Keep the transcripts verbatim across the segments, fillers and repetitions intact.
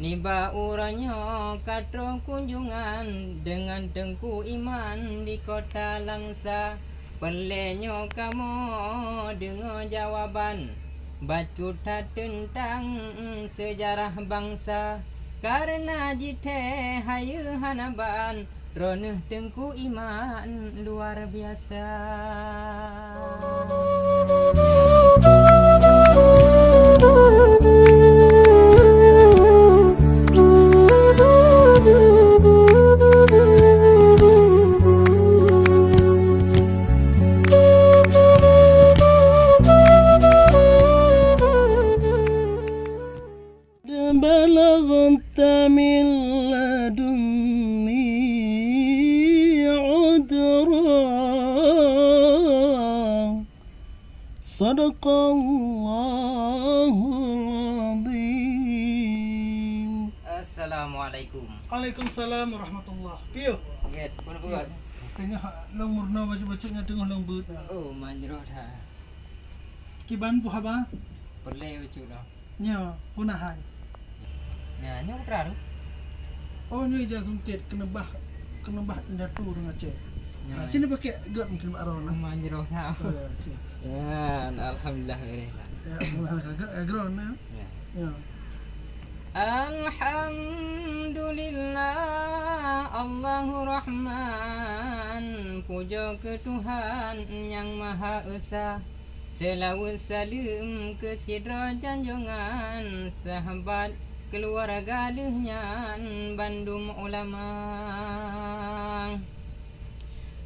Nibak uroe nyoe ka troh kunjongan deungon Teungku Iman di Kota Langsa. Peureulée nyoe kamoe deungoe jawaban, bacut that teuntang seujarah bansa. Kareuna jithée hayeue hana ban, droeneueh Teungku Iman luar biasa. بلغت من لدني عذرا. صدق الله العظيم. Assalamualaikum. Waalaikumsalam warahmatullah. Piye? Nggét, peue buet? Teungoh lôn meurunoe bacut-bacut nyan teungoh lôn beuet. Oh, manjroh that. Kiban peue haba? Peureulée bacut nyoe. Nyoe, peue na hai? Nyoe, nyoe putra tu. Oh, nyoe ija sungkét keuneubah, keuneubah indatu ureueng Aceh. Nyoe. Ha, cit ni pakai göt mungkin bak droe nah. Manjroh that. Oh, ya, cit. Ya, alhamdulillah beres lah. Ya, alhamdulillah kagak ya, ground ya. Ya. Ya. Alhamdulillah, Allahu Rahman, pujoe keu Tuhan Nyang Maha Esa. Seulaweuet saleuem keu sidroe janjongan, sahabat, keuluwarga lheueh nyan bandum ulama.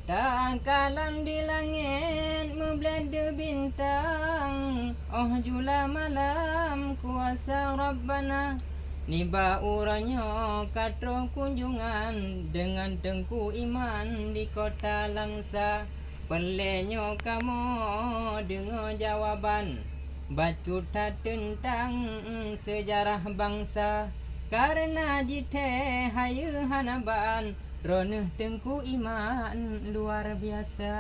Takalon di langét meubleuet deuh bintang, óh jula malam kuasa Rabbana. Nibak uroe nyoe ka troh kunjongan deungon Teungku Iman di Kota Langsa. Peureulée nyoe kamoe deungoe jawaban, bacut that teuntang seujarah bansa. Kareuna jithée hayeue hana ban, droeneueh Teungku Iman luar biasa.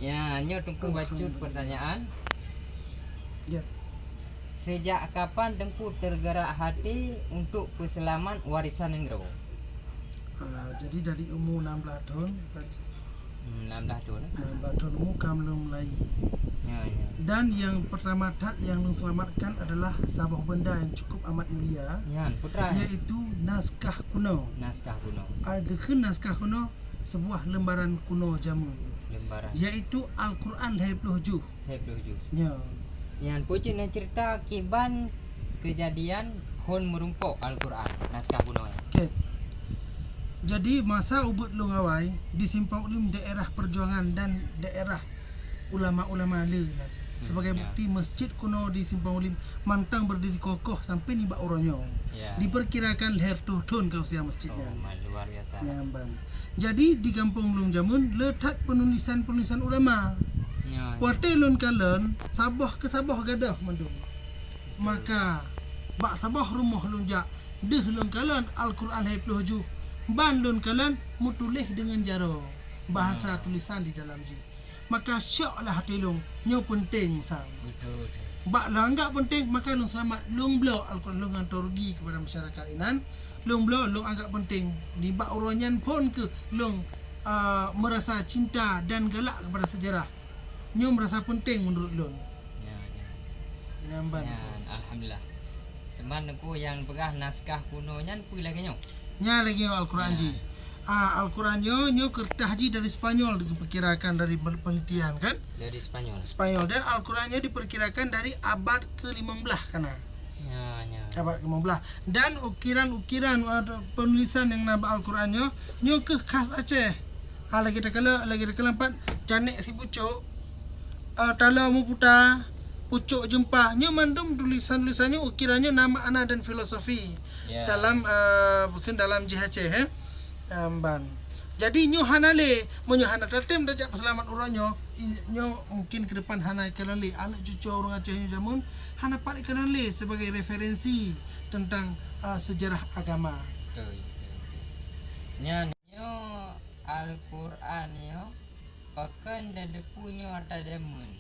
Ya, nyoe Teungku bacut pertanyaan. Ya. Sejak kapan Teungku tergerak hati untuk peuseulamat warisan nanggroe? Ah, jadi dari umur enam belas tahun saja. Hmm, enam belas tahun, eh? Enam belas tahun umur ka lôn mulai. Ya, ya. Dan yang pertama that yang lôn selamatkan adalah saboh benda yang cukup amat mulia, nyan, putra, yaitu naskah kuno. Naskah kuno. Ah, geukheun naskah kuno, sebuah lembaran kuno jameun. Lembaran. Yaitu Al-Quran lhée ploh juh. Lhée ploh juh. Ya. Nyan peue cit na cerita kiban keujadian phon meurumpok Al-Quran, naskah kuno nyan. Oke. Jadi, masa ubit lôn awai di Simpang Ulim daerah perjuangan dan daerah ulama-ulama le nyan. Hmm, sebagai, ya, bukti, masjid kuno di Simpang Ulim mantong berdiri kokoh sampai nibak uroe nyoe. Ya. Diperkirakan lhée reutôh thon ka usia masjid nyan. Oh, ma-, luar biasa. Nyan ban. Jadi, di gampông lôn jameun le that penulisan-penulisan ulama. Ya, ya. Watée lôn kalon, saboh keu saboh gadôh mandum. Maka, bak saboh rumoh lôn jak, deuh lôn kalon Al-Quran lhée ploh juh, ban lôn kalon meutuléh deungon jaroe, bahasa, ya, tulisan di dalam jih. Maka syok lah até lôn, nyoe peunteng sang. Betul, betul. Bak lôn anggap peunteng, maka lôn seulamat, lôn bloe Al-Quran, lôn hantom rugi kepada masyarakat inan. Lôn bloe, lôn anggap peunteng. Nibak uroe nyan phon kheueh lôn, ah, meurasa cinta dan galak kepada sejarah. Nyoe meurasa peunteng meunurot lôn. Ya, ya. Nyan ban. Nyan, alhamdulillah. Teuma Teungku nyang peugah naskah kuno nyan peue lagée nyoe? Nyan lagée nyoe Al-Quran, ya, jih. Ah, Al-Quran nyoe, nyoe keureutah jih dari Spanyol, diperkirakan dari penelitian, kan? Dari Spanyol. Spanyol. Dan Al-Quran nyoe diperkirakan dari abad ke lima belas kana. Ya, ya. Abad ke lima belas. Dan ukiran-ukiran, ah, penulisan nyang na bak Al-Quran nyoe, nyoe kheueh khas Aceh. Ah, lagée takalon, lagée takalon pat, janék sipucok, ah, taloe meuputa, pucok jeumpa. Nyoe mandum tulisan-tulisan nyoe ukiran nyoe na makna dan filosofi, ya, dalam, ah, bukan dalam jih Aceh, eh. Em, ban. Jadi, nyoe hana lé. Meunyoe hana tatem tajak peuseulamat uroe nyoe, i-, nyoe mungkin keu depan hana ikalon lé. Aneuk cucoe ureuëng Aceh nyoe jameun hana pat ikalon lé sebagai referensi teuntang, a, seujarah agama. Betul, betul, betul. Nyan, nyoe Al-Quran nyoe pakon dan depu nyoe ata jameun.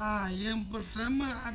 Ah, yang pertama